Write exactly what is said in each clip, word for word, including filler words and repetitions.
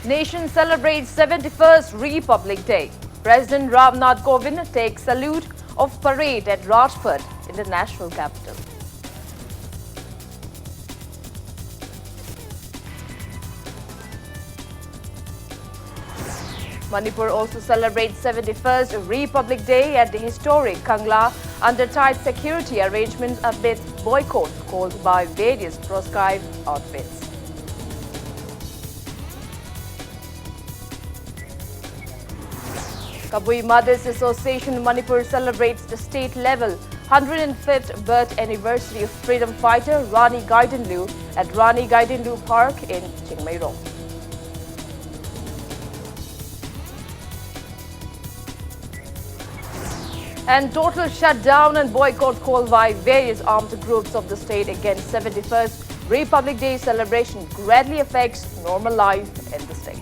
Nation celebrates seventy-first Republic Day. President Ram Nath Kovind takes salute of parade at Rajpath in the national capital. Manipur also celebrates seventy-first Republic Day at the historic Kangla under tight security arrangements amid boycott called by various proscribed outfits. Kabui Mothers Association Manipur celebrates the state level hundred and fifth birth anniversary of freedom fighter Rani Gaidinliu at Rani Gaidinliu Park in Chingmeirong. And total shutdown and boycott called by various armed groups of the state against seventy-first Republic Day celebration greatly affects normal life in the state.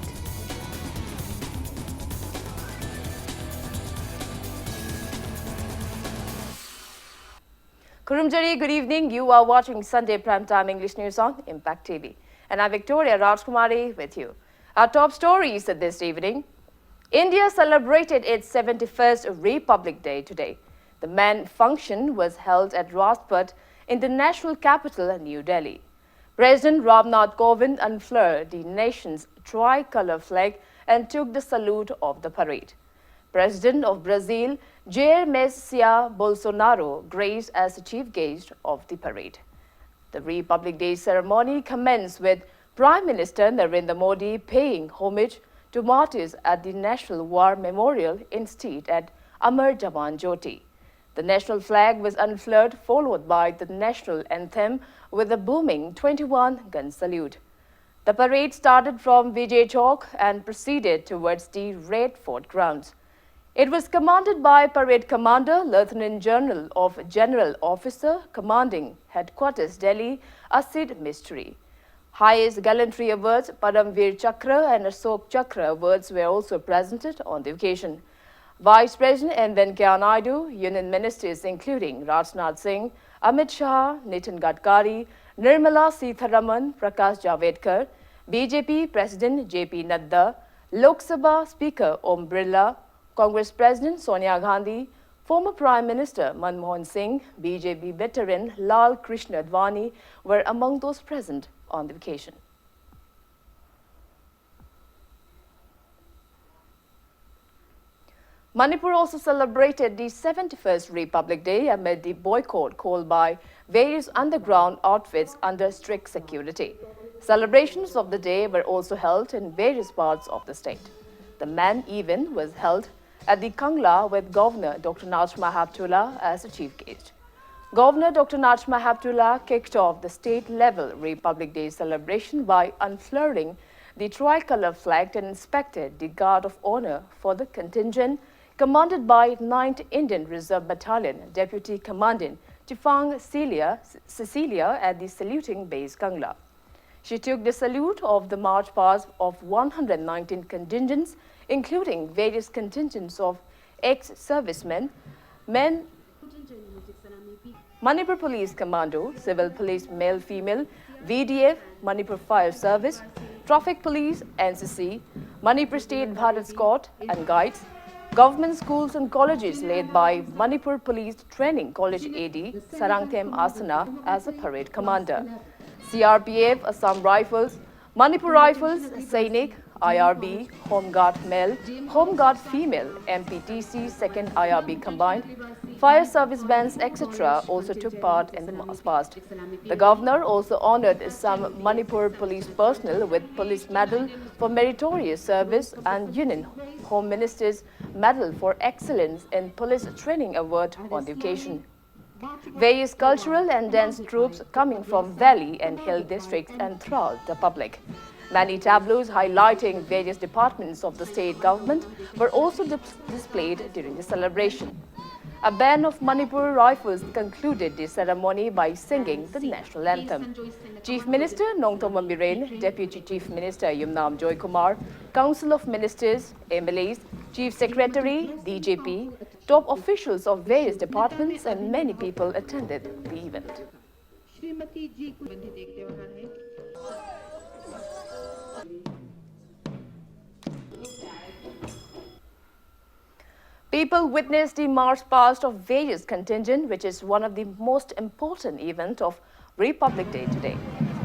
Khurumjari, good evening. You are watching Sunday Prime Time English News on Impact T V. And I'm Victoria Rajkumari with you. Our top stories this evening. India celebrated its seventy-first Republic Day today. The main function was held at Rajpath in the national capital, New Delhi. President Ram Nath Kovind unfurled the nation's tricolor flag and took the salute of the parade. President of Brazil, Jair Messias Bolsonaro, graced as the chief guest of the parade. The Republic Day ceremony commenced with Prime Minister Narendra Modi paying homage to martyrs at the National War Memorial in state at Amar Jawan Jyoti. The national flag was unfurled, followed by the national anthem with a booming twenty-one gun salute. The parade started from Vijay Chowk and proceeded towards the Red Fort grounds. It was commanded by Parade Commander, Lieutenant General of General Officer, Commanding Headquarters, Delhi, Asit Mistry. Highest gallantry awards, Padam Veer Chakra and Ashok Chakra awards were also presented on the occasion. Vice President M Venkaiah Naidu, Union Ministers including Rajnath Singh, Amit Shah, Nitin Gadkari, Nirmala Sitharaman, Prakash Javadekar, B J P President J P Nadda, Lok Sabha Speaker Om Birla, Congress President Sonia Gandhi, former Prime Minister Manmohan Singh, B J P veteran Lal Krishna Advani were among those present on the occasion. Manipur also celebrated the seventy-first Republic Day amid the boycott called by various underground outfits under strict security. Celebrations of the day were also held in various parts of the state. The main event was held at the Kangla with Governor Doctor Najma Heptulla as the chief guest. Governor Doctor Najma Heptulla kicked off the state-level Republic Day celebration by unfurling the tricolor flag and inspected the guard of honor for the contingent commanded by ninth Indian Reserve Battalion Deputy Commandant Chifang Celia, Cecilia at the saluting base Kangla. She took the salute of the march past of one hundred nineteen contingents, including various contingents of ex-servicemen, men, Manipur Police Commando, Civil Police male female, V D F, Manipur Fire Service, Traffic Police, N C C, Manipur State Bharat Scout and Guides, government schools and colleges led by Manipur Police Training College A D Sarangthem Asana as a parade commander, C R P F, Assam Rifles, Manipur Rifles, Sainik, I R B, Home Guard male, Home Guard female, M P T C, second I R B combined, fire service bands, et cetera also took part in the march past. The governor also honored some Manipur police personnel with police medal for meritorious service and Union Home Minister's Medal for Excellence in Police Training Award on the occasion. Various cultural and dance troupes coming from valley and hill districts and throughout the public. Many tableaus highlighting various departments of the state government were also dis- displayed during the celebration. A band of Manipur Rifles concluded the ceremony by singing the national anthem. Chief Minister Nongthombam Biren, Deputy Chief Minister Yumnam Joykumar, Council of Ministers, M L As, Chief Secretary, D G P, top officials of various departments and many people attended the event. Shrimati जी को संबंधित एक त्योहार है। People witnessed the march past of various contingent, which is one of the most important event of Republic Day today.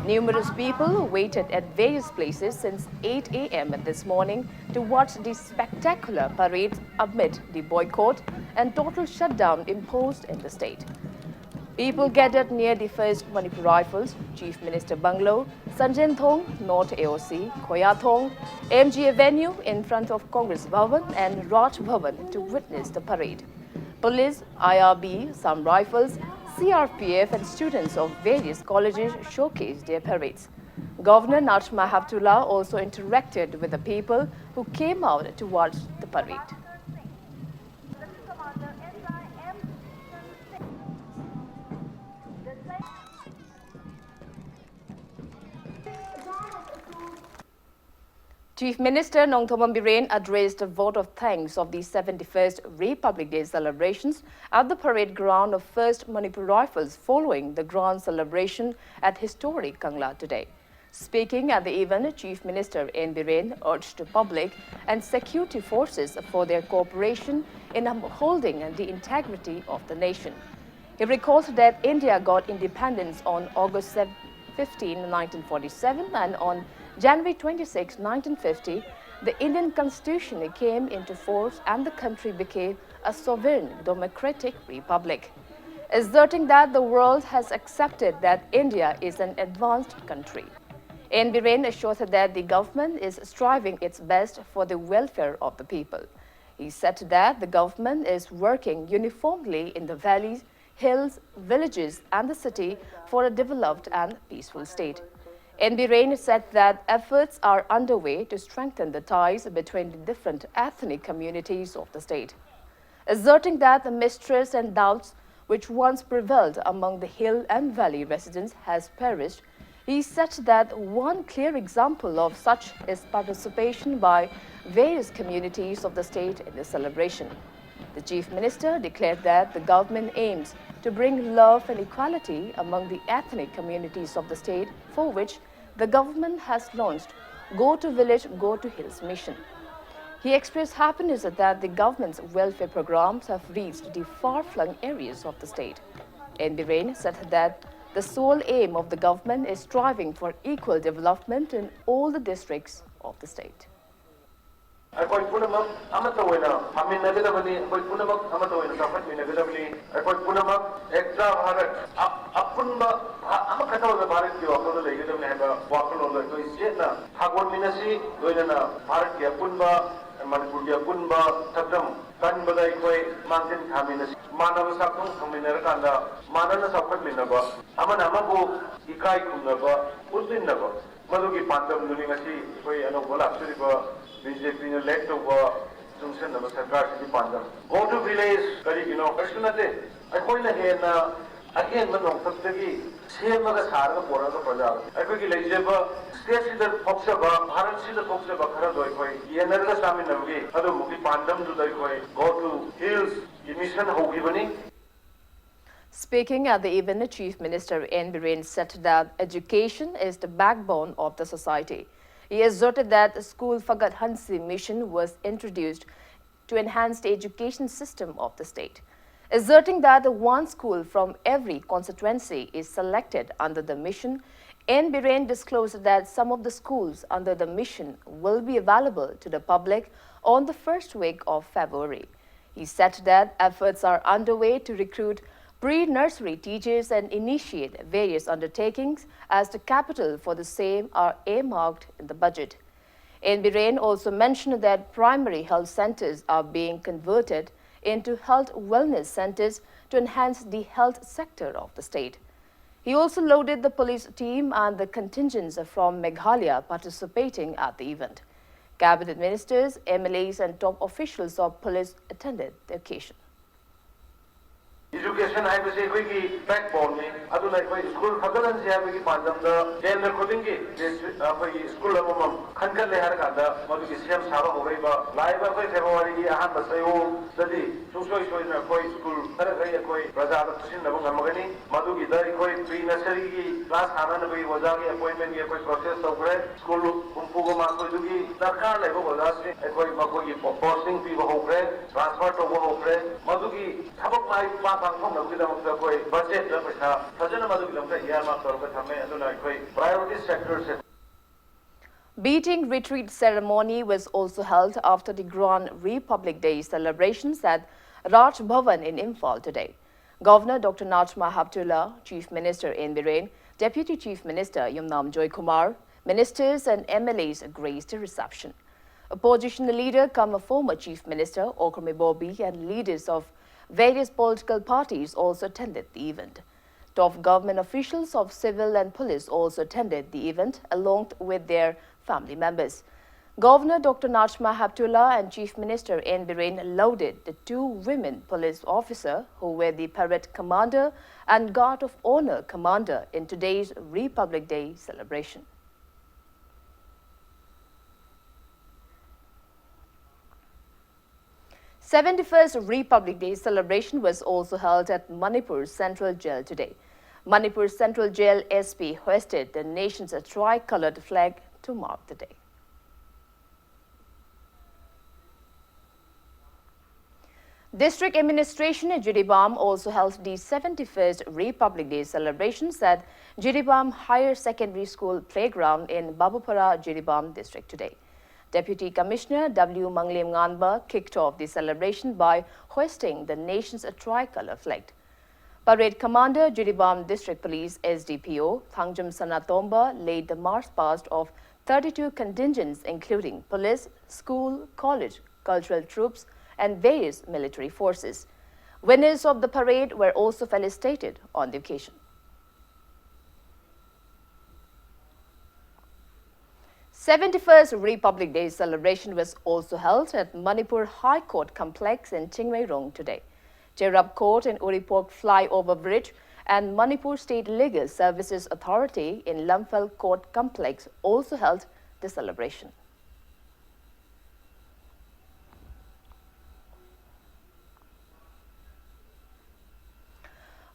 Numerous people waited at various places since eight a m this morning to watch the spectacular parade amid the boycott and total shutdown imposed in the state. People gathered near the first Manipur Rifles, Chief Minister Bungalow, Sanjin Thong, North A O C, Khoya Thong, M G Avenue in front of Congress Bhavan and Raj Bhavan to witness the parade. Police, I R B, some rifles, C R P F and students of various colleges showcased their parades. Governor Najma Heptulla also interacted with the people who came out to watch the parade. Chief Minister Nongthombam Biren addressed a vote of thanks of the seventy-first Republic Day celebrations at the parade ground of first Manipur Rifles following the grand celebration at historic Kangla today. Speaking at the event, Chief Minister N Biren urged the public and security forces for their cooperation in upholding the integrity of the nation. He recalled that India got independence on August fifteen, nineteen forty-seven, and on January twenty-six, nineteen fifty, the Indian Constitution came into force and the country became a sovereign democratic republic, asserting that the world has accepted that India is an advanced country. N Biren assured that the government is striving its best for the welfare of the people. He said that the government is working uniformly in the valleys, hills, villages, and the city for a developed and peaceful state. N Biren said that efforts are underway to strengthen the ties between the different ethnic communities of the state, asserting that the mistrust and doubts which once prevailed among the hill and valley residents has perished. He said that one clear example of such is participation by various communities of the state in the celebration. The Chief Minister declared that the government aims to bring love and equality among the ethnic communities of the state, for which the government has launched Go to Village, Go to Hills mission. He expressed happiness that the government's welfare programs have reached the far-flung areas of the state. N Biren said that the sole aim of the government is striving for equal development in all the districts of the state. ꯑꯩꯈꯣꯏ ꯄꯨꯝꯅꯃꯛ ꯑꯃꯠꯇ ꯑꯣꯏꯅ ꯐꯝꯃꯤꯟꯅꯒꯗꯕꯅꯤ꯫ ꯑꯩꯈꯣꯏ ꯄꯨꯝꯅꯃꯛ ꯑꯃꯠꯇ ꯑꯣꯏꯅ ꯆꯥꯎꯈꯠꯃꯤꯟꯅꯒꯗꯕꯅꯤ꯫ ꯑꯩꯈꯣꯏ ꯄꯨꯝꯅꯃꯛ ꯑꯦꯛꯇꯥ ꯚꯥꯔꯠ, ꯑ- ꯑꯄꯨꯟꯕ ꯚꯥ- ꯑꯃꯈꯛꯇ ꯑꯣꯏꯕ ꯚꯥꯔꯠꯀꯤ ꯋꯥꯈꯜꯗ ꯂꯩꯒꯗꯕꯅꯤ ꯍꯥꯏꯕ ꯋꯥꯈꯜꯂꯣꯟꯗꯣ ꯑꯩꯈꯣꯏ ꯆꯦꯠꯅ ꯁꯥꯒꯣꯟꯃꯤꯟꯅꯁꯤ꯫ ꯂꯣꯏꯅꯅ ꯚꯥꯔꯠꯀꯤ ꯑꯄꯨꯟꯕ ꯃꯅꯤꯄꯨꯔꯒꯤ ꯑꯄꯨꯟꯕ ꯁꯛꯇꯝ ꯀꯟꯕꯗ ꯑꯩꯈꯣꯏ ꯃꯥꯡꯖꯤꯜ ꯊꯥꯃꯤꯟꯅꯁꯤ꯫ ꯃꯥꯟꯅꯕ ꯁꯛꯇꯝ ꯐꯪꯃꯤꯟꯅꯔꯀꯥꯟꯗ ꯃꯥꯟꯅꯅ ꯆꯥꯎꯈꯠꯃꯤꯟꯅꯕ, ꯑꯃꯅ ꯑꯃꯕꯨ ꯏꯀꯥꯏ ꯈꯨꯝꯅꯕ ꯎꯠꯃꯤꯟꯅꯕ, ꯃꯗꯨꯒꯤ ꯄꯥꯟꯗꯝꯗꯨꯅꯤ ꯉꯁꯤ ꯑꯩꯈꯣꯏ ꯑꯅꯧꯕ ꯂꯥꯛꯆꯔꯤꯕ ꯕꯤ ꯖꯦ ꯄꯤꯅ ꯂꯦꯗ ꯇꯧꯕ ꯆꯨꯡꯁꯤꯟꯅꯕ ꯁꯔꯀꯥꯔꯁꯤꯒꯤ ꯄꯥꯟꯗꯝ꯫ Go to village ꯀꯔꯤꯒꯤꯅꯣ? ꯀꯔꯤꯁꯨ ꯅꯠꯇꯦ꯫ ꯑꯩꯈꯣꯏꯅ ꯍꯦꯟꯅ ꯑꯍꯦꯟꯕ ꯅꯣꯡꯊꯛꯇꯒꯤ ꯁꯦꯝꯃꯒ ꯁꯥꯔꯒ ꯄꯣꯔꯛꯑꯒ ꯄ꯭ꯔꯖꯥ ꯑꯩꯈꯣꯏꯒꯤ ꯂꯩꯖꯕ ꯁ꯭ꯇꯦꯠꯁꯤꯗ ꯊꯣꯛꯆꯕ, ꯚꯥꯔꯠꯁꯤꯗ ꯊꯣꯛꯆꯕ ꯈꯔꯗꯣ ꯑꯩꯈꯣꯏ ꯌꯦꯟꯅꯔꯒ ꯆꯥꯃꯤꯟꯅꯕꯒꯤ ꯑꯗꯨꯝꯕꯒꯤ ꯄꯥꯟꯗꯝꯗꯨꯗ ꯑꯩꯈꯣꯏ Go to Hillsꯀꯤ ꯃꯤꯁꯟ ꯍꯧꯈꯤꯕꯅꯤ꯫ Speaking at the event, Chief Minister N Biren said that education is the backbone of the society. He asserted that the School Faqat Hanse mission was introduced to enhance the education system of the state. Asserting that one school from every constituency is selected under the mission, N Biren disclosed that some of the schools under the mission will be available to the public on the first week of February. He said that efforts are underway to recruit pre-nursery teachers and initiate various undertakings as the capital for the same are earmarked in the budget. N Biren also mentioned that primary health centers are being converted into health wellness centers to enhance the health sector of the state. He also lauded the police team and the contingents from Meghalaya participating at the event. Cabinet ministers, M L As, and top officials of police attended the occasion. Education ꯍꯥꯏꯕꯁꯤ ꯑꯩꯈꯣꯏꯒꯤ backbone ꯅꯤ꯫ ꯑꯗꯨꯅ ꯑꯩꯈꯣꯏ school ꯐꯒꯠꯍꯟꯁꯤ ꯍꯥꯏꯕꯒꯤ ꯄꯥꯟꯗꯝꯗ ꯀꯦꯟꯗ꯭ꯔ ꯈꯨꯗꯤꯡꯒꯤ district, ꯑꯩꯈꯣꯏꯒꯤ school ꯑꯃꯃꯝ ꯈꯟꯒꯠꯂꯦ ꯍꯥꯏꯔꯀꯥꯟꯗ ꯃꯗꯨꯒꯤ ꯁꯦꯝ ꯁꯥꯕ ꯍꯧꯔꯛꯏꯕ ꯂꯥꯛꯏꯕ ꯑꯩꯈꯣꯏ ꯐꯦꯕ꯭ꯔꯨꯋꯥꯔꯤꯒꯤ ꯑꯍꯥꯟꯕ ꯆꯌꯣꯜꯗꯗꯤ ꯁꯨꯡꯁꯣꯏ ꯁꯣꯏꯗꯅ ꯑꯩꯈꯣꯏ ꯁ꯭ꯀꯨꯜ ꯈꯔ ꯈꯔ ꯑꯩꯈꯣꯏ ꯄ꯭ꯔꯖꯥꯗ ꯄꯤꯁꯤꯟꯅꯕ ꯉꯝꯃꯒꯅꯤ꯫ ꯃꯗꯨꯒꯤꯗ ꯑꯩꯈꯣꯏ pre nursery ꯒꯤ class ꯁꯥꯅꯅꯕꯒꯤ ꯑꯣꯖꯥꯒꯤ appointment ꯒꯤ ꯑꯩꯈꯣꯏ process ꯇꯧꯈ꯭ꯔꯦ꯫ ꯁ꯭ꯀꯨꯜ ꯍꯨꯝꯐꯨꯒ ꯃꯥꯊꯣꯏꯗꯨꯒꯤ ꯗꯔꯀꯥꯔ ꯂꯩꯕ ꯑꯣꯖꯥꯁꯤꯡ ꯑꯩꯈꯣꯏ ꯃꯈꯣꯏꯒꯤ posting ꯄꯤꯕ ꯍꯧꯈ꯭ꯔꯦ, transfer ꯇꯧꯕ ꯍꯧꯈ꯭ꯔꯦ꯫ ꯃꯗꯨꯒꯤ ꯊꯕꯛ ꯃꯥꯏ ꯄꯥꯛ ꯄꯥꯡꯊꯣꯛꯅꯕꯒꯤꯗꯃꯛꯇ ꯑꯩꯈꯣꯏ budget ꯇ ꯄꯩꯁꯥ ꯐꯖꯅ ꯃꯗꯨꯒꯤꯗꯃꯛꯇ earmark ꯇꯧꯔꯒ ꯊꯝꯃꯦ꯫ ꯑꯗꯨꯅ ꯑꯩꯈꯣꯏ priority sector say Beating retreat ceremony was also held after the Grand Republic Day celebrations at Raj Bhavan in Imphal today. Governor Doctor Najma Heptulla, Chief Minister N Biren, Deputy Chief Minister Yumnam Joykumar, ministers and M L As graced the reception. Opposition leader cum former Chief Minister Okram Ibobi and leaders of various political parties also attended the event. Top government officials of civil and police also attended the event along with their family members. Governor Doctor Najma Heptulla and Chief Minister N Biren lauded the two women police officer who were the parade commander and guard of honor commander in today's Republic Day celebration. Seventy-first Republic Day celebration was also held at Manipur Central Jail today. Manipur Central Jail S P hoisted the nation's tri-colored flag to mark the day. District Administration at Jiribam also held the seventy-first Republic Day celebrations at Jiribam Higher Secondary School playground in Babupara, Jiribam district today. Deputy Commissioner W Manglem Nganba kicked off the celebration by hoisting the nation's tricolor flag. Parade Commander, Jiribam District Police, S D P O, Thangjam Sanatomba laid the march past of thirty-two contingents including police, school, college, cultural troops and various military forces. Winners of the parade were also felicitated on the occasion. Seventy-first Republic Day celebration was also held at Manipur High Court complex in Chingmeirong today. Cherab Court and Uripok Flyover Bridge and Manipur State Legal Services Authority in Lamphel Court Complex also held the celebration.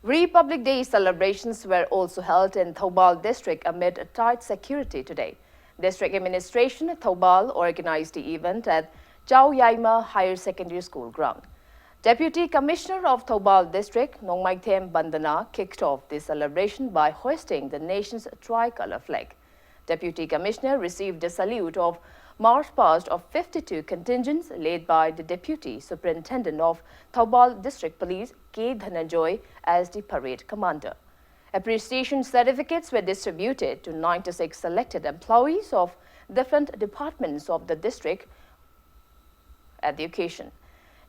Republic Day celebrations were also held in Thoubal district amid tight security today. District administration Thoubal organized the event at Chao Yaima Higher Secondary School ground. Deputy Commissioner of Thoubal district, Nongmaithem Bandana, kicked off the celebration by hoisting the nation's tricolor flag. Deputy Commissioner received the salute of march past of fifty-two contingents led by the Deputy Superintendent of Thoubal District Police, K Dhananjoy, as the parade commander. Appreciation certificates were distributed to ninety-six selected employees of different departments of the district at the occasion.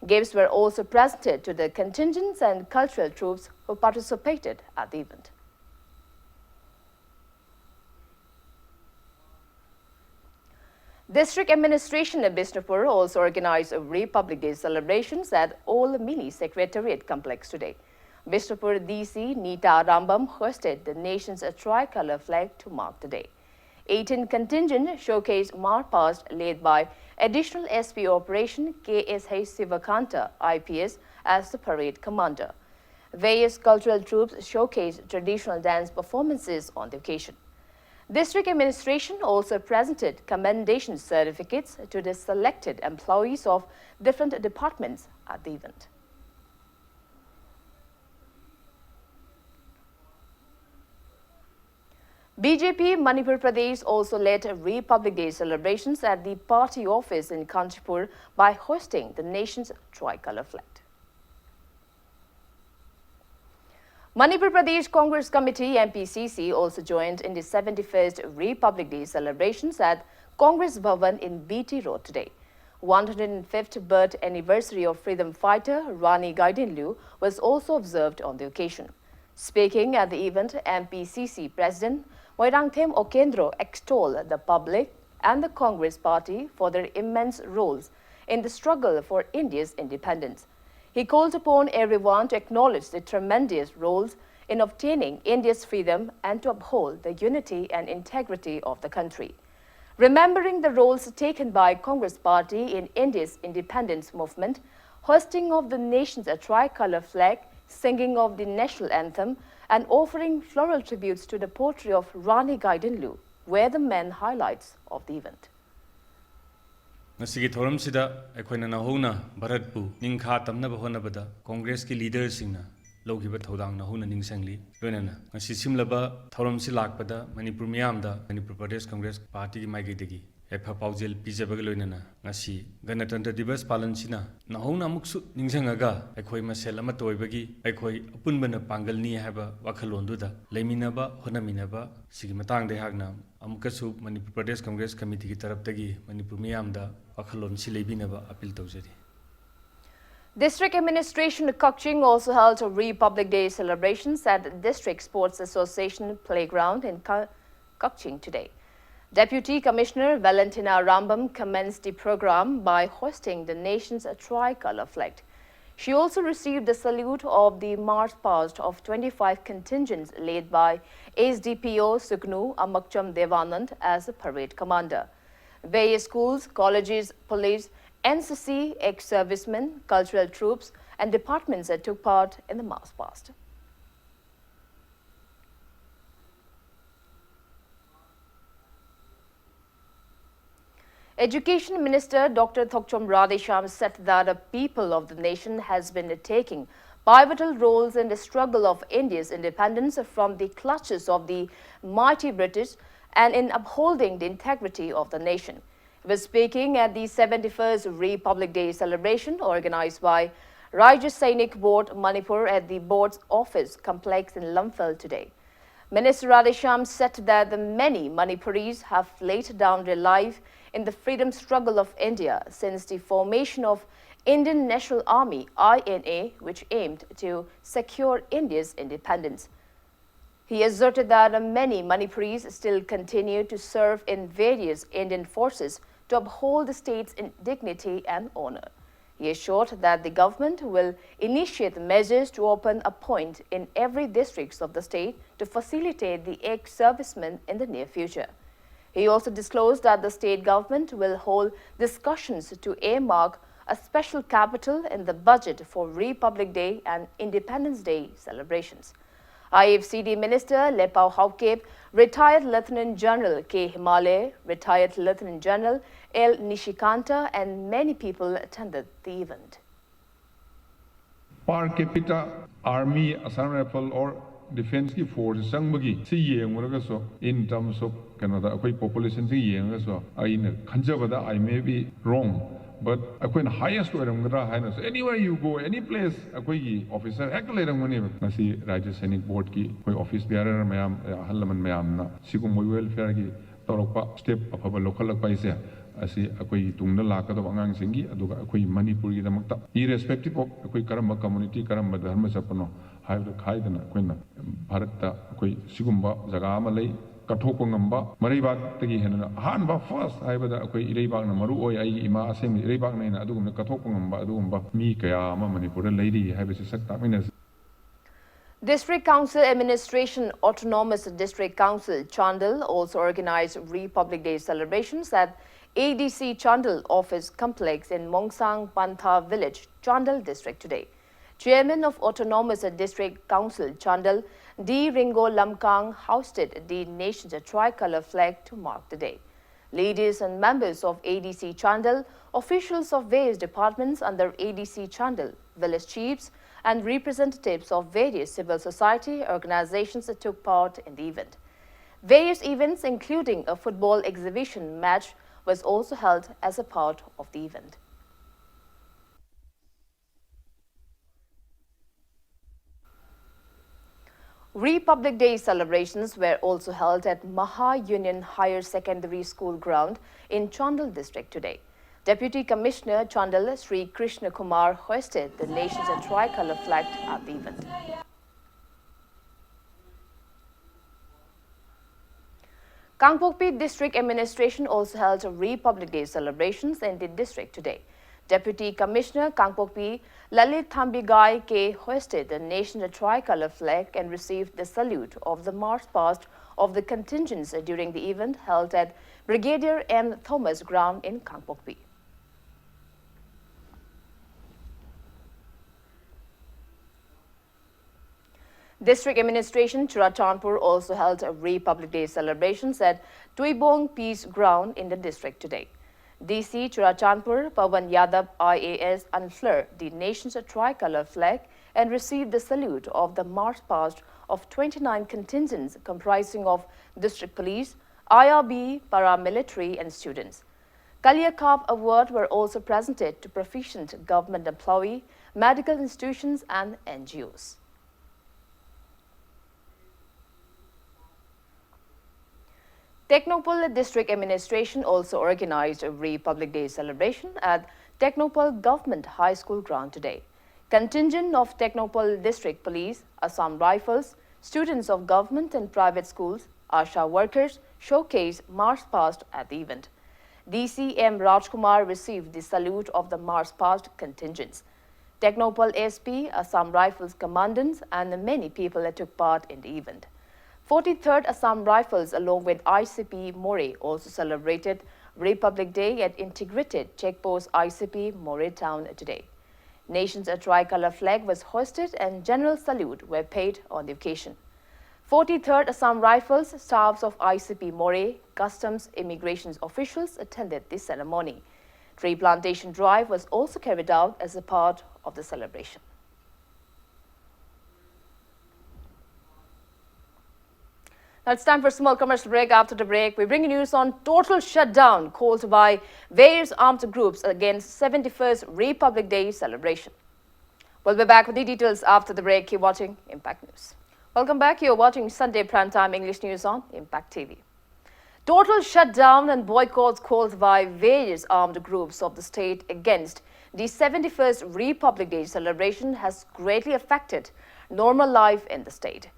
Gifts were also presented to the contingents and cultural troupes who participated at the event. District Administration of Bishnupur also organized a Republic Day celebrations at Old Mini Secretariat Complex today. Bishnupur D C Nita Rambam hosted the nation's tricolor flag to mark the day. Eighteen contingent showcased march past led by Additional S P Operation K S H Sivakanta I P S as the parade commander. Various cultural troupes showcased traditional dance performances on the occasion. District administration also presented commendation certificates to the selected employees of different departments at the event. B J P Manipur Pradesh also led Republic Day celebrations at the party office in Kanchanpur by hoisting the nation's tricolor flag. Manipur Pradesh Congress Committee, M P C C, also joined in the seventy-first Republic Day celebrations at Congress Bhavan in B T Road today. One hundred fifth birth anniversary of freedom fighter Rani Gaidinliu was also observed on the occasion. Speaking at the event, M P C C President Moirangthem Okendro extolled the public and the Congress Party for their immense roles in the struggle for India's independence. He called upon everyone to acknowledge the tremendous roles in obtaining India's freedom and to uphold the unity and integrity of the country. Remembering the roles taken by Congress Party in India's independence movement, hoisting of the nation's tricolor flag, singing of the national anthem, and offering floral tributes to the poetry of Rani Gaidinliu were the main highlights of the event. ꯉꯁꯤꯒꯤ ꯊꯧꯔꯝꯁꯤꯗ ꯑꯩꯈꯣꯏꯅ ꯅꯧꯍꯧꯅ ꯚꯥꯔꯠꯄꯨ ꯅꯤꯡꯈꯥ ꯇꯝꯅꯕ ꯍꯣꯠꯅꯕꯗ ꯀꯣꯡꯒ꯭ꯔꯦꯁꯀꯤ ꯂꯤꯗꯔꯁꯤꯡꯅ ꯂꯧꯈꯤꯕ ꯊꯧꯗꯥꯡ ꯅꯧꯍꯧꯅ ꯅꯤꯡꯁꯤꯡꯂꯤ꯫ ꯂꯣꯏꯅꯅ ꯉꯁꯤ ꯁꯤꯝꯂꯕ ꯊꯧꯔꯝꯁꯤ ꯂꯥꯛꯄꯗ ꯃꯅꯤꯄꯨꯔ ꯃꯤꯌꯥꯝꯗ ꯃꯅꯤꯄꯨꯔ ꯄ꯭ꯔꯗꯦꯁ ꯀꯣꯡꯒ꯭ꯔꯦꯁ ꯄꯥꯔꯇꯤꯒꯤ ꯃꯥꯏꯀꯩꯗꯒꯤ ꯌꯥꯏꯐ ꯄꯥꯎꯖꯦꯜ ꯄꯤꯖꯕꯒ ꯂꯣꯏꯅꯅ ꯉꯁꯤ ꯒꯅꯇꯟꯇ꯭ꯔ ꯗꯤꯕꯁ ꯄꯥꯂꯟꯁꯤꯅ ꯅꯧꯍꯧꯅ ꯑꯃꯨꯛꯁꯨ ꯅꯤꯡꯁꯤꯡꯉꯒ ꯑꯩꯈꯣꯏ ꯃꯁꯦꯜ ꯑꯃꯠꯇ ꯑꯣꯏꯕꯒꯤ ꯑꯩꯈꯣꯏ ꯑꯄꯨꯟꯕꯅ ꯄꯥꯡꯒꯜꯅꯤ ꯍꯥꯏꯕ ꯋꯥꯈꯜꯂꯣꯟꯗꯨꯗ ꯂꯩꯃꯤꯟꯅꯕ ꯍꯣꯠꯅꯃꯤꯟꯅꯕ ꯁꯤꯒꯤ ꯃꯇꯥꯡꯗ ꯑꯩꯍꯥꯛꯅ ꯑꯃꯨꯛꯀꯁꯨ ꯃꯅꯤꯄꯨꯔ ꯄ꯭ꯔꯗꯦꯁ ꯀꯣꯡꯒ꯭ꯔꯦꯁ ꯀꯃꯤꯇꯤꯒꯤ ꯇꯔꯞꯇꯒꯤ ꯃꯅꯤꯄꯨꯔ ꯃꯤꯌꯥꯝꯗ ꯋꯥꯈꯜꯂꯣꯟꯁꯤ ꯂꯩꯕꯤꯅꯕ ꯑꯄꯤꯜ ꯇꯧꯖꯔꯤ꯫ District Administration Kakching also held Republic Day celebrations at the District Sports Association Playground in Ka- Kakching today. Deputy Commissioner Valentina Rambam commenced the program by hoisting the nation's tricolor flag. She also received the salute of the march past of twenty-five contingents led by S D P O Sugnu Amakcham Devanand as a parade commander. Various schools, colleges, police, N C C, ex-servicemen, cultural troupes, and departments that took part in the march past. Education Minister Doctor Thokchom Radheshyam said that the people of the nation has been taking pivotal roles in the struggle of India's independence from the clutches of the mighty British and in upholding the integrity of the nation. He was speaking at the seventy-first Republic Day celebration organized by Rajya Sainik Board Manipur at the board's office complex in Lamphel today. Minister Radheshyam said that the many Manipuris have laid down their life in the freedom struggle of India since the formation of Indian National Army, I N A, which aimed to secure India's independence. He asserted that many Manipuris still continue to serve in various Indian forces to uphold the state's in- dignity and honor. He assured that the government will initiate measures to open a point in every district of the state to facilitate the ex-servicemen in the near future. He also disclosed that the state government will hold discussions to earmark a special capital in the budget for Republic Day and Independence Day celebrations. I F C D Minister Lepao Haokip, retired Lieutenant General K Himale, retired Lieutenant General L Nishikanta, and many people attended the event. Per capita army, Assam Rifle or defense ꯀꯤ force ꯆꯪꯕꯒꯤ ꯁꯤ ꯌꯦꯡꯉꯨꯔꯒꯁꯨ, in terms of ꯀꯩꯅꯣꯗ ꯑꯩꯈꯣꯏ population ꯁꯤ ꯌꯦꯡꯉꯒꯁꯨ, ꯑꯩꯅ ꯈꯟꯖꯕꯗ, I may be wrong, but ꯑꯩꯈꯣꯏꯅ highest ꯑꯣꯏꯔꯝꯒꯗ꯭ꯔꯥ ꯍꯥꯏꯅꯁꯨ, anywhere you go, any place, ꯑꯩꯈꯣꯏꯒꯤ officer ꯍꯦꯛꯇ ꯂꯩꯔꯝꯒꯅꯦꯕ꯫ ꯉꯁꯤ ꯔꯥꯖ꯭ꯌ ꯁꯩꯅꯤꯛ board ꯀꯤ ꯑꯩꯈꯣꯏ office bearer ꯃꯌꯥꯝ, ꯑꯍꯜ ꯂꯃꯟ ꯃꯌꯥꯝꯅ ꯁꯤꯒꯨꯝꯕ welfare ꯒꯤ ꯇꯧꯔꯛꯄ, step ꯑꯐꯕ ꯂꯧꯈꯠꯂꯛꯄ ꯍꯥꯏꯁꯦ, ꯑꯁꯤ ꯑꯩꯈꯣꯏꯒꯤ ꯇꯨꯡꯗ ꯂꯥꯛꯀꯗꯕ ꯑꯉꯥꯡꯁꯤꯡꯒꯤ, ꯑꯗꯨꯒ ꯑꯩꯈꯣꯏ ꯃꯅꯤꯄꯨꯔꯒꯤꯗꯃꯛꯇ, irrespective of ꯑꯩꯈꯣꯏ ꯀꯔꯝꯕ community, ꯀꯔꯝꯕ ꯙꯔꯃ ꯆꯠꯄꯅꯣ ꯍꯥꯏꯕꯗꯨ ꯈꯥꯏꯗꯅ, ꯑꯩꯈꯣꯏꯅ ꯚꯥꯔꯠꯇ ꯑꯩꯈꯣꯏ ꯁꯤꯒꯨꯝꯕ ꯖꯒꯥ ꯑꯃ ꯂꯩ, ꯀꯠꯊꯣꯛꯄ ꯉꯝꯕ, ꯃꯔꯩꯕꯥꯛꯇꯒꯤ ꯍꯦꯟꯅ ꯑꯍꯥꯟꯕ, first ꯍꯥꯏꯕꯗ ꯑꯩꯈꯣꯏ ꯏꯔꯩꯕꯥꯛꯅ ꯃꯔꯨ ꯑꯣꯏ, ꯑꯩꯒꯤ ꯏꯃꯥ ꯑꯁꯦꯡꯕ ꯏꯔꯩꯕꯥꯛꯅ ꯍꯦꯟꯅ ꯑꯗꯨꯒꯨꯝꯅ ꯀꯠꯊꯣꯛꯄ ꯉꯝꯕ ꯑꯗꯨꯒꯨꯝꯕ ꯃꯤ ꯀꯌꯥ ꯑꯃ ꯃꯅꯤꯄꯨꯔꯗ ꯂꯩꯔꯤ ꯍꯥꯏꯕꯁꯤ ꯁꯛ ꯇꯥꯛꯃꯤꯟꯅꯁꯤ꯫ District Council Administration, Autonomous District Council Chandel also organized Republic Day celebrations at A D C Chandel Office Complex in Mongsang Pantha Village, Chandel District today. Chairman of Autonomous District Council Chandel, D Ringo Lamkang, hoisted the nation's tricolor flag to mark the day. Leaders and members of A D C Chandel, officials of various departments under A D C Chandel, village chiefs, and representatives of various civil society organizations took part in the event. Various events, including a football exhibition match, was also held as a part of the event. Republic Day celebrations were also held at Maha Union Higher Secondary School ground in Chandel district today. Deputy Commissioner Chandel Sri Krishna Kumar hoisted the nation's tricolor flag at the event. Kangpokpi District Administration also held Republic Day celebrations in the district today. Deputy Commissioner Kangpokpi, Lalit Thambigai K, hoisted the national tricolor flag and received the salute of the march past of the contingents during the event held at Brigadier M Thomas Ground in Kangpokpi. District Administration Churachandpur also held a Republic Day celebrations at Tuibong Peace Ground in the district today. D C Churachandpur Pawan Yadav I A S unfurled the nation's tricolor flag and received the salute of the march past of twenty-nine contingents comprising of district police, I R B, paramilitary and students. Kaliakap Award were also presented to proficient government employee, medical institutions and N G Os. Technopal District Administration also organized a Republic Day celebration at Technopal Government High School ground today. Contingent of Technopal District Police, Assam Rifles, students of government and private schools, ASHA workers showcased march past at the event. D C M Rajkumar received the salute of the march past contingents. Technopal S P, Assam Rifles commandants and many people took part in the event. forty-third Assam Rifles along with I C P Moreh also celebrated Republic Day at Integrated Check Post I C P Moreh Town today. Nation's tricolor flag was hoisted and general salute were paid on the occasion. forty-third Assam Rifles, staffs of I C P Moreh, customs, immigration officials attended the ceremony. Tree plantation drive was also carried out as a part of the celebration. Now it's time for a small commercial break. After the break, we bring you news on total shutdown called by various armed groups against seventy-first Republic Day celebration. We'll be back with the details after the break. Keep watching Impact News. Welcome back. You're watching Sunday Primetime English News on Impact T V. Total shutdown and boycotts called by various armed groups of the state against the seventy-first Republic Day celebration has greatly affected normal life in the state.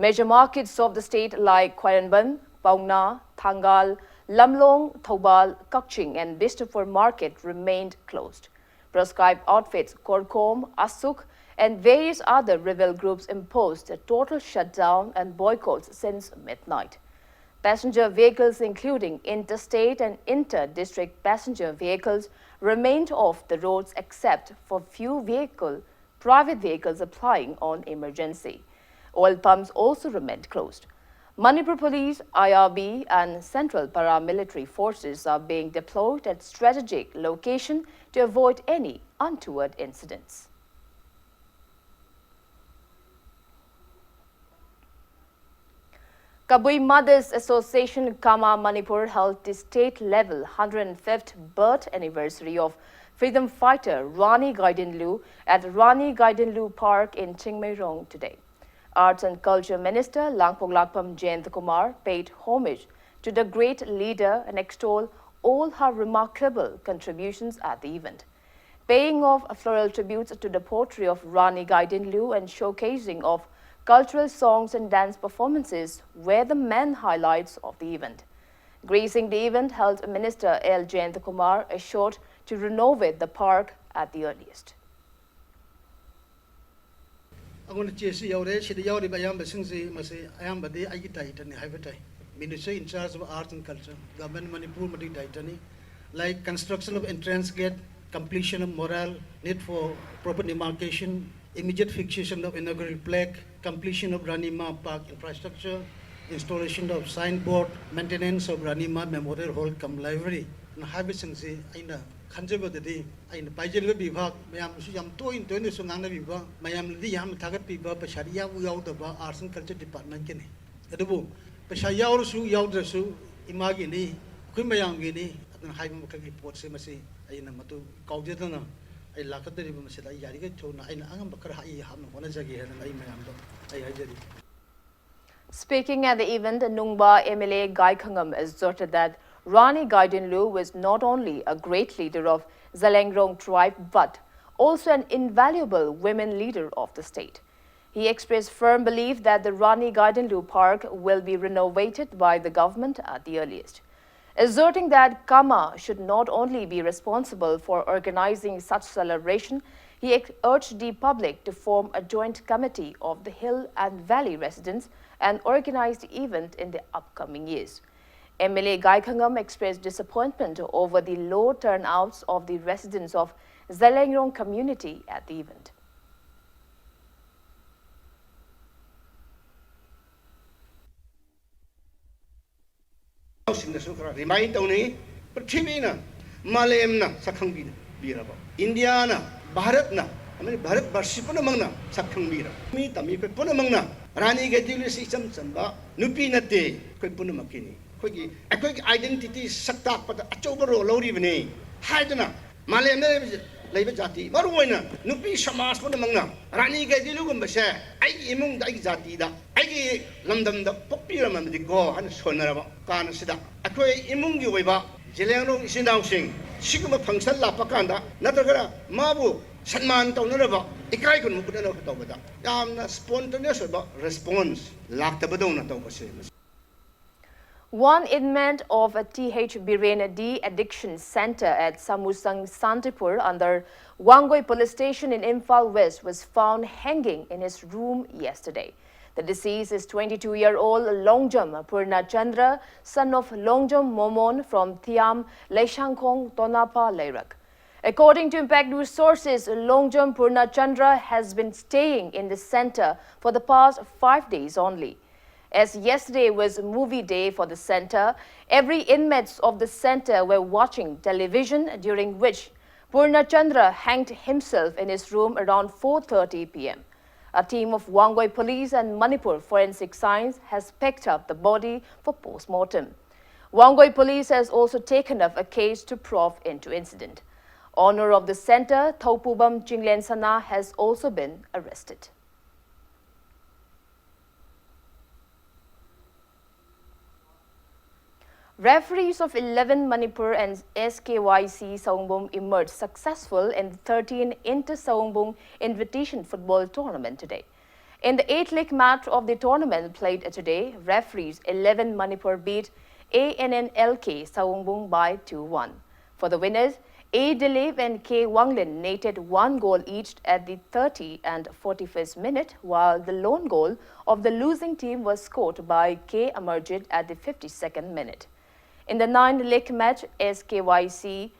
Major markets of the state like Khwairamband, Paungna, Thangal, Lamlong, Thoubal, Kakching and Bishnupur market remained closed. Proscribed outfits Korkom, Asuk and various other rebel groups imposed a total shutdown and boycotts since midnight. Passenger vehicles including interstate and inter-district passenger vehicles remained off the roads except for few vehicle, private vehicles applying on emergency. Oil pumps also remained closed. Manipur Police, I R B and Central Paramilitary Forces are being deployed at strategic location to avoid any untoward incidents. Kabui Mothers Association Kama Manipur held the state level hundred fifth birth anniversary of freedom fighter Rani Gaidinliu at Rani Gaidinliu Park in Chingmeirong today. Arts and Culture Minister Langpok Lakpam Jayanta Kumar paid homage to the great leader and extolled all her remarkable contributions at the event. Paying off floral tributes to the poetry of Rani Gaidinliu and showcasing of cultural songs and dance performances were the main highlights of the event. Gracing the event held Minister L Jayanta Kumar assured to renovate the park at the earliest. ꯑꯩꯉꯣꯟꯗ ꯆꯦꯁꯤ ꯌꯧꯔꯦ꯫ ꯁꯤꯗ ꯌꯥꯎꯔꯤꯕ ꯑꯌꯥꯝꯕꯁꯤꯡꯁꯤ ꯃꯁꯤ ꯑꯌꯥꯝꯕꯗꯤ ꯑꯩꯒꯤ ꯗꯥꯏꯇꯅꯤ ꯍꯥꯏꯕ ꯇꯥꯏ꯫ Minister in charge of Arts and Culture, Government Manipur ꯃꯗꯨꯒꯤ ꯗꯥꯏꯇꯅꯤ꯫ Like construction of entrance gate, completion of mural, need for proper demarcation, immediate fixation of inaugural plaque, completion of Rani Ma Park infrastructure, installation of signboard, maintenance of Rani Ma Memorial Hall cum library ꯅ ꯍꯥꯏꯕꯁꯤꯡꯁꯤ ꯑꯩꯅ ꯈꯟꯖꯕꯗꯗꯤ ꯑꯩꯅ ꯄꯥꯏꯖꯔꯤꯕ ꯕꯤꯚꯥꯒ ꯃꯌꯥꯝꯅꯁꯨ ꯌꯥꯝ ꯇꯣꯏꯅ ꯇꯣꯏꯅꯁꯨ ꯉꯥꯡꯅꯕꯤꯕ, ꯃꯌꯥꯝꯅꯗꯤ ꯌꯥꯝꯅ ꯊꯥꯒꯠꯄꯤꯕ ꯄꯩꯁꯥꯗꯤ ꯌꯥꯎꯕ ꯌꯥꯎꯗꯕ Arts and Culture Department ꯀꯤꯅꯤ꯫ ꯑꯗꯨꯕꯨ ꯄꯩꯁꯥ ꯌꯥꯎꯔꯁꯨ ꯌꯥꯎꯗ꯭ꯔꯁꯨ ꯏꯃꯥꯒꯤꯅꯤ, ꯑꯩꯈꯣꯏ ꯃꯌꯥꯝꯒꯤꯅꯤ꯫ ꯑꯗꯨꯅ ꯍꯥꯏꯕ ꯃꯈꯩꯒꯤ ꯄꯣꯠꯁꯦ ꯃꯁꯤ ꯑꯩꯅ ꯃꯗꯨ ꯀꯥꯎꯖꯗꯅ ꯑꯩ ꯂꯥꯛꯀꯗꯧꯔꯤꯕ ꯃꯁꯤꯗ ꯑꯩ ꯌꯥꯔꯤꯈꯩ ꯊꯨꯅ ꯑꯩꯅ ꯑꯉꯝꯕ ꯈꯔ ꯑꯩ ꯍꯥꯞꯅ ꯍꯣꯠꯅꯖꯒꯦ ꯍꯥꯏꯗꯅ ꯑꯩ ꯃꯌꯥꯝꯗ ꯑꯩ ꯍꯥꯏꯖꯔꯤ꯫ Speaking at the event, Nungba M L A Gai Khangam asserted that Rani Gaidinliu was not only a great leader of Zeliangrong tribe but also an invaluable women leader of the state. He expressed firm belief that the Rani Gaidinliu Park will be renovated by the government at the earliest. Asserting that CAMA should not only be responsible for organizing such celebration, he ex- urged the public to form a joint committee of the Hill and Valley residents and organize the event in the upcoming years. M L A Gai Khangam expressed disappointment over the low turnouts of the residents of Zeliangrong community at the event. ꯁꯤꯡꯗꯁꯨ ꯈꯔ remind ꯇꯧꯅꯤꯡꯏ꯫ ꯄ꯭ꯔꯤꯊꯤꯕꯤꯅ, ꯃꯥꯂꯦꯝꯅ ꯁꯛꯈꯪꯕꯤꯔꯕ, ꯏꯟꯗꯤꯌꯥꯅ, ꯚꯥꯔꯠꯅ ꯑꯃꯗꯤ ꯚꯥꯔꯠ ꯚꯥꯔꯁꯤ ꯄꯨꯝꯅꯃꯛꯅ ꯁꯛꯈꯪꯕꯤꯔꯕ, ꯃꯤ ꯇꯝꯃꯤ ꯑꯩꯈꯣꯏ ꯄꯨꯝꯅꯃꯛꯅ ꯔꯥꯅꯤ ꯒꯥꯏꯗꯤꯟꯂꯤꯌꯨ ꯑꯁꯤ ꯏꯆꯝ ꯆꯝꯕ ꯅꯨꯄꯤ ꯅꯠꯇꯦ, ꯑꯩꯈꯣꯏ ꯄꯨꯝꯅꯃꯛꯀꯤꯅꯤ, ꯑꯩꯈꯣꯏꯒꯤ, ꯑꯩꯈꯣꯏꯒꯤ identity ꯁꯛ ꯇꯥꯛꯄꯗ ꯑꯆꯧꯕ role ꯂꯧꯔꯤꯕꯅꯤ ꯍꯥꯏꯗꯨꯅ ꯃꯥꯂꯦꯝꯗ ꯂꯩꯕ, ꯂꯩꯕ ꯖꯥꯇꯤ, ꯃꯔꯨꯑꯣꯏꯅ ꯅꯨꯄꯤ ꯁꯃꯥꯖ ꯄꯨꯝꯅꯃꯛꯅ ꯔꯥꯅꯤ ꯒꯥꯏꯗꯤꯟꯂꯤꯌꯨꯒꯨꯝꯕꯁꯦ ꯑꯩꯒꯤ ꯏꯃꯨꯡꯗ, ꯑꯩꯒꯤ ꯖꯥꯇꯤꯗ, ꯑꯩꯒꯤ ꯂꯝꯗꯝꯗ ꯄꯣꯛꯄꯤꯔꯝꯃꯗꯤꯀꯣ ꯍꯥꯏꯅ ꯁꯣꯟꯅꯔꯕ ꯀꯥꯟ ꯑꯁꯤꯗ ꯑꯩꯈꯣꯏ ꯏꯃꯨꯡꯒꯤ ꯑꯣꯏꯕ ꯖꯦꯂꯤꯌꯥꯡꯔꯣꯡ ꯏꯆꯤꯟ ꯏꯅꯥꯎꯁꯤꯡ ꯁꯤꯒꯨꯝꯕ function ꯂꯥꯛꯄ ꯀꯥꯟꯗ ꯅꯠꯇ꯭ꯔꯒꯅ ꯃꯥꯕꯨ ꯁꯟꯃꯥꯟ ꯇꯧꯅꯅꯕ, ꯏꯀꯥꯏ ꯈꯨꯝꯅꯕ ꯎꯠꯅꯅꯕ ꯇꯧꯕꯗ ꯌꯥꯝꯅ spontaneous ꯑꯣꯏꯕ response ꯂꯥꯛꯇꯕꯗꯧꯅ ꯇꯧꯕꯁꯦ꯫ One inmate of a T H Biren de-addiction center at Samusang Santipur under Wangoi Police Station in Imphal West was found hanging in his room yesterday. The deceased is twenty-two-year-old Longjam Purna Chandra, son of Longjam Momon from Thiam, Leishangkhong, Tonapa, Leirak. According to Impact News sources, Longjam Purna Chandra has been staying in the center for the past five days only. As yesterday was movie day for the center, every inmates of the center were watching television, during which Purna Chandra hanged himself in his room around four thirty p m. A team of Wangoi Police and Manipur Forensic Science has picked up the body for post-mortem. Wangoi Police has also taken up a case to probe into incident. Owner of the center, Thopubam Chinglen Sana, has also been arrested. Referees of eleven Manipur and S K Y C Saungbum emerged successful in the thirteen Inter Saungbum Invitation Football Tournament today. In the eighth leg match of the tournament played today, referees eleven Manipur beat A N N L K Sawpngpong by two one. For the winners, A Dilip and K Wanglin netted one goal each at the thirty and forty-first minute, while the lone goal of the losing team was scored by K Amarjit at the fifty-second minute. In the ninth league match, S K Y C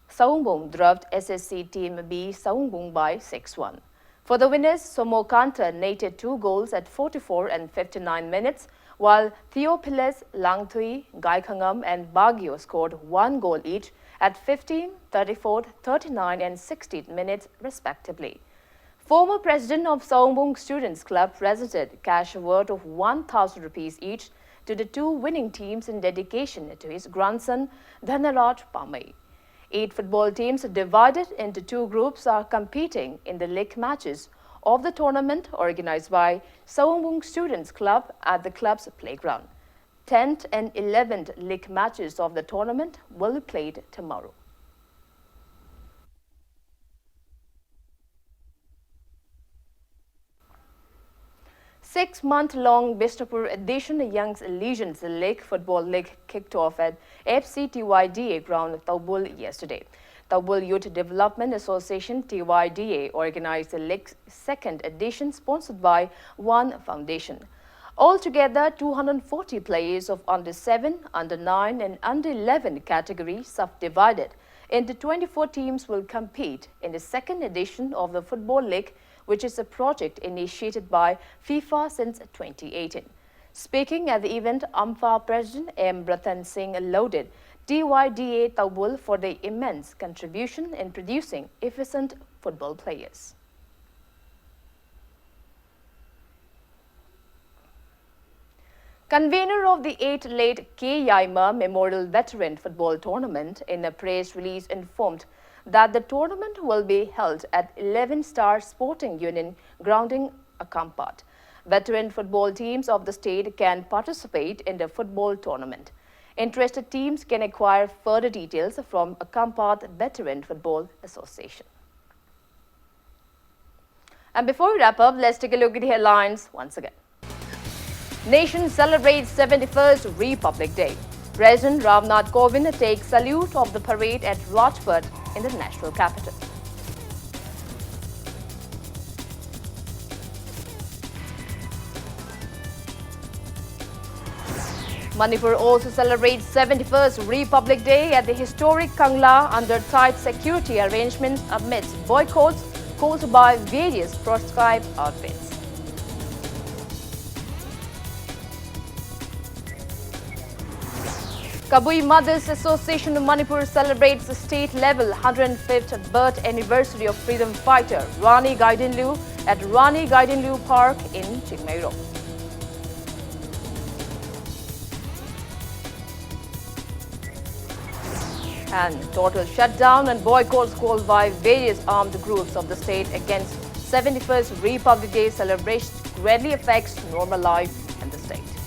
Sawpngpong drubbed S S C Team B Sawpngpong by six one. For the winners, Somo Kanta netted two goals at forty-four and fifty-nine minutes, while Theophilus Langthui, Gaikhangam and Baguio scored one goal each at fifteen, thirty-four, thirty-nine and sixty minutes respectively. Former president of Sawpngpong Students Club presented cash award of one thousand rupees each to the two winning teams in dedication to his grandson Dhanaraj Pamei. Eight football teams divided into two groups are competing in the league matches of the tournament organized by Sawpngpong Students Club at the club's playground. Tenth and eleventh league matches of the tournament will be played tomorrow. Six-month-long Bishnupur edition Young Legions League Football League kicked off at F C T Y D A ground, Taubul, yesterday. Taubul Youth Development Association, T Y D A, organized the league's second edition, sponsored by One Foundation. Altogether, two hundred forty players of under seven, under nine, and under eleven categories, subdivided into twenty-four teams, will compete in the second edition of the Football League, which is a project initiated by FIFA since twenty eighteen. Speaking at the event, AMFA President M Ratan Singh lauded T Y D A Taubul for their immense contribution in producing efficient football players. Convener of the eighth Late K Yaimah Memorial Veteran Football Tournament, in a press release, informed that the tournament will be held at eleven Star Sporting Union ground in Akampat. Veteran football teams of the state can participate in the football tournament. Interested teams can acquire further details from Akampat Veteran Football Association. And before we wrap up, let's take a look at the headlines once again. Nation celebrates seventy-first Republic Day. President Ramnath Kovind takes salute of the parade at Rajpath in the national capital. Manipur also celebrates seventy-first Republic Day at the historic Kangla under tight security arrangements amidst boycotts caused by various proscribed outfits. Kabui Mothers Association of Manipur celebrates the state-level hundred fifth birth anniversary of freedom fighter Rani Gaidinliu at Rani Gaidinliu Park in Chingmeirong. And total shutdown and boycotts called by various armed groups of the state against seventy-first Republic Day celebration greatly affects normal life in the state.